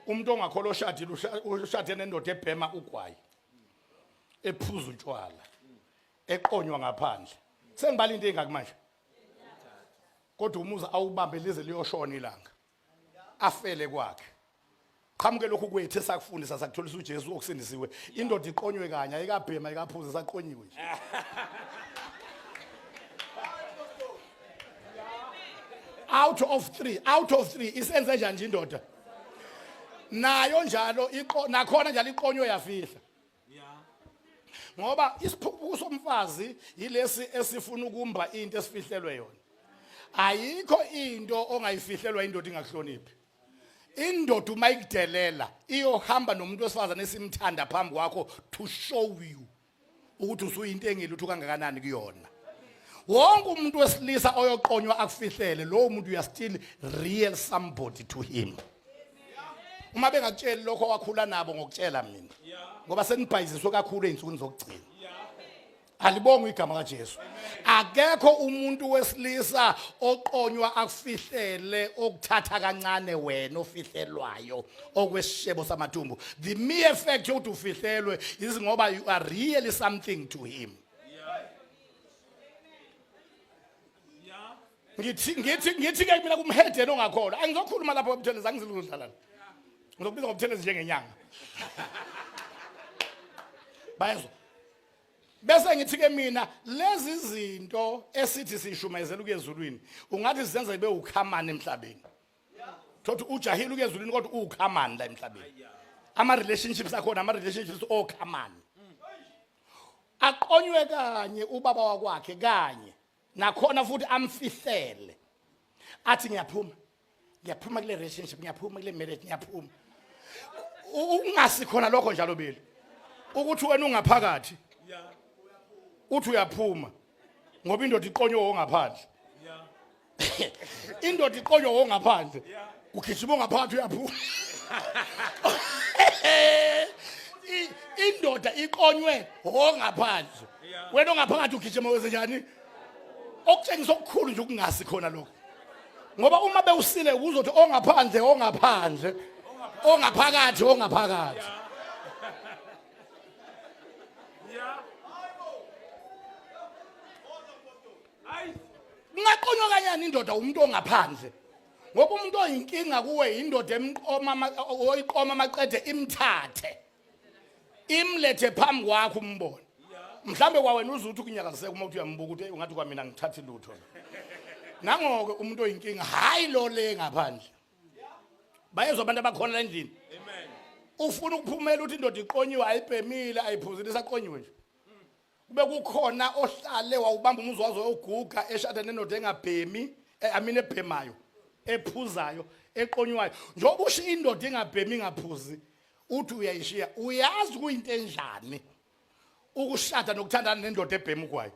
Umuntu ongakholwa oshadile ushade nendoda ebhema ugwayi, ephuza utshwala, eqonywa ngaphandle. Sengibala into engaki manje? Kodwa umuzi awubambe lize liyoshona ilanga, afele kwakhe. Qhamuke lokhu kwethu esakufundisa, sakutholisa uJesu okusindisiwe. Indoda iqonywe kanye, ayikabhema, ayikaphuza, isaqonyiwe nje. Out of 3, out of 3, isenze njani nje indoda? Nayo njalo iqo, nakhona njalo iqonywe yafihla. Ngoba isiphukuphuku somfazi yilesi esifuna ukumba into esifihlelwe yona. Ayikho into ongayifihlelwa indoda ingakuhloniphi. Indoda uma ikudelela iyohamba nomuntu wesifazane esimthanda phambi kwakho to show you ukuthi usuyinto engilutho kangakanani kuyona. Wonke umuntu wesilisa oyoqonywa akufihlele, lowo muntu, you are still real somebody to him. Uma bengakutsheli lokho wakhula nabo, ngokutshela mina, ngoba senibhayiziswe kakhulu ezinsukwini zokugcina. Alibongwe igama kaJesu. Akekho umuntu wesilisa oqonywa akufihlele okuthatha kancane wena ofihlelwayo okwesishebo samathumbu. The mere fact yokuthi ufihlelwe is ngoba you are really something to him. Ngithi ke mina kumhedeni ongakholwa, angizokhuluma lapho ngoButhelezi, angiziludla la. Ngizokubiza ngoButhelezi njengenyanga. Bayezwa? Bese ngithi ke mina, lezi zinto esithi sishumayezela ukuya ezulwini, ungathi sizenza ibe ukhamani emhlabeni. Thothi ujahile ukuya ezulwini, kodwa uwukhamani la emhlabeni. Ama relationships akhona, ama relationships okhamani. Aqonywe kanye ubaba wakwakhe kanye, nakhona futhi amfihlele, athi ngiyaphuma, ngiyaphuma kule relationship, ngiyaphuma kule marriage, ngiyaphuma. Ungasi khona lokho njalo beli ukuthi wena ungaphakathi uthi uyaphuma ngoba indoda iqonywe wongaphandle. Indoda iqonywe wongaphandle, ugijima ongaphakathi uyaphuma. Indoda iqonywe wongaphandle, wena ongaphakathi ugijima wenze njani? Okutshengisa okukhulu nje ukungasi khona lokho, ngoba uma bewusile uzothi ongaphandle, ongaphandle, ongaphakathi, ongaphakathi. Ungaqonywa kanyani indoda umuntu ongaphandle? Ngoba umuntu oyinkinga kuwe indoda emqoma, oyiqoma amaqede imthathe, imlethe phambi kwakho umbone. Mhlambe kwawena uze uthi kunyakaziseka uma uthi uyambuka, ukuthi ungathi kwamina ngithatha lutho. Nangoke umuntu oyinkinga, hayi lo le ngaphandle. Bayezwa abantu abakhona la endlini? Amen. Ufuna ukuphumela uthi indoda iqonyiwe, ayibhemile, ayiphuzile, isaqonyiwe nje. Kube kukhona ohlale wawubamba umuzi wazo oguga eshada nendoda engabhemi, I mean ebhemayo, ephuzayo, eqonywayo. Njengoba usho indoda ingabhemi, ingaphuzi, uthi uyayishiya, uyazi kuyinto enjani ukushada nokuthandana nendoda ebhema ugwayi?